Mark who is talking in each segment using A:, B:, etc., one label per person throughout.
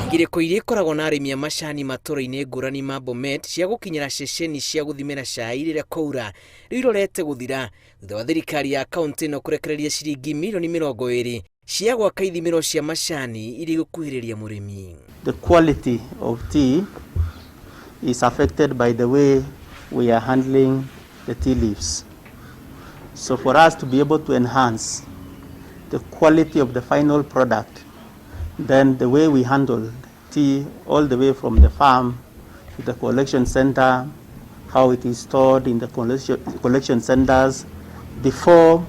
A: Ngirĩko iria ikoragwo na arĩmi a macani matũra-inĩ ngũrani ma Bomet cia gũkinyĩra ceceni cia gũthimĩra cai rĩrĩa kwaura rĩu irorete gũthira thutha wa thirikari ya kaunti ĩno kũrekereria ciringi mirioni 20 cia gwaka ithimĩro cia macani iria igũkuhĩrĩria mũrĩmi.
B: The quality of tea is affected by the way we are handling the tea leaves. So for us to be able to enhance the quality of the final product, then the way we handle tea all the way from the farm to the collection center, how it is stored in the collection centers before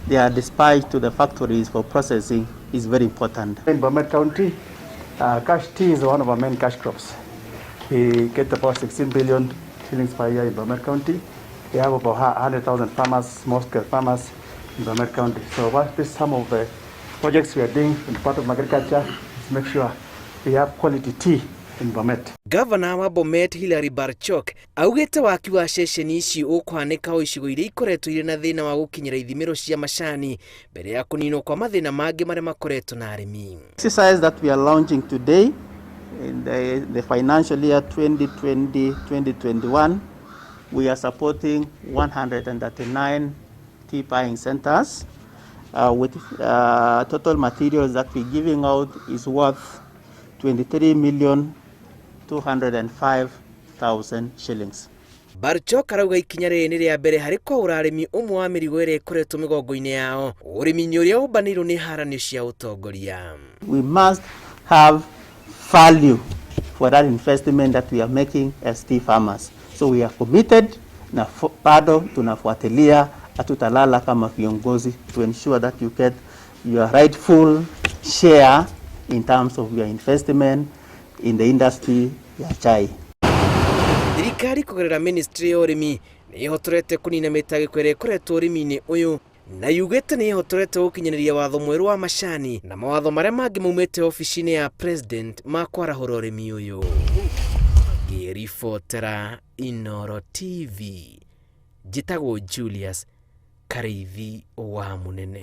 B: they are dispatched to the factories for processing is very important.
C: In Bomet County, cash tea is one of our main cash crops. We get about 16 billion shillings per year in Bomet County. We have about 100,000 farmers, small-scale farmers in Bomet County. So what this some of the projects we are doing in part of agriculture is make sure we have quality tea in Bomet.
A: Gavana wa Bomet Hilary Barchok augĩte waki wa ceceni ici ũkũhanĩka o icigo iria ikoretwo irĩ na thĩna wa gũkinyĩra ithimĩro cia macani mbere ya kũninwo kwa mathĩna mangĩ marĩa makoretwo na arĩmi.
B: Exercise that we are launching today in the financial year 2020-2021, we are supporting 139 tea buying centers with total materials that we're giving out is worth 23,205,000 shillings.
A: Barchok arauga ikinya rĩrĩ nĩ rĩa mbere harĩ kwaũra arĩmi ũmwe wa mĩrigo ĩrĩa ĩkoretwo mĩgongo-inĩ yao ũrĩmi-inĩ ũrĩa ũmbanĩirwo nĩ haranio cia ũtongoria.
B: We must have value for that investment that we are making as tea farmers. So we are committed na bado tunafuatilia, hatutalala kama viongozi to ensure that you get your rightful share in terms of your investment in the industry ya chai.
A: Thirikari kũgerera ministry ya ũrĩmi nĩ ĩhotorete kũnina mĩtangĩko ĩrĩa ĩkoretwo ũrĩmi-inĩ ũyũ na yugĩte nĩ ĩhotorete gũkinyanĩria watho mwerũ wa macani na mawatho marĩa mangĩ maumĩte obici-inĩ ya president ma kwarahũra ũrĩmi ũyũ. Ngĩribotera Inooro TV, njĩtagwo Julius Karĩithi wa Mũnene.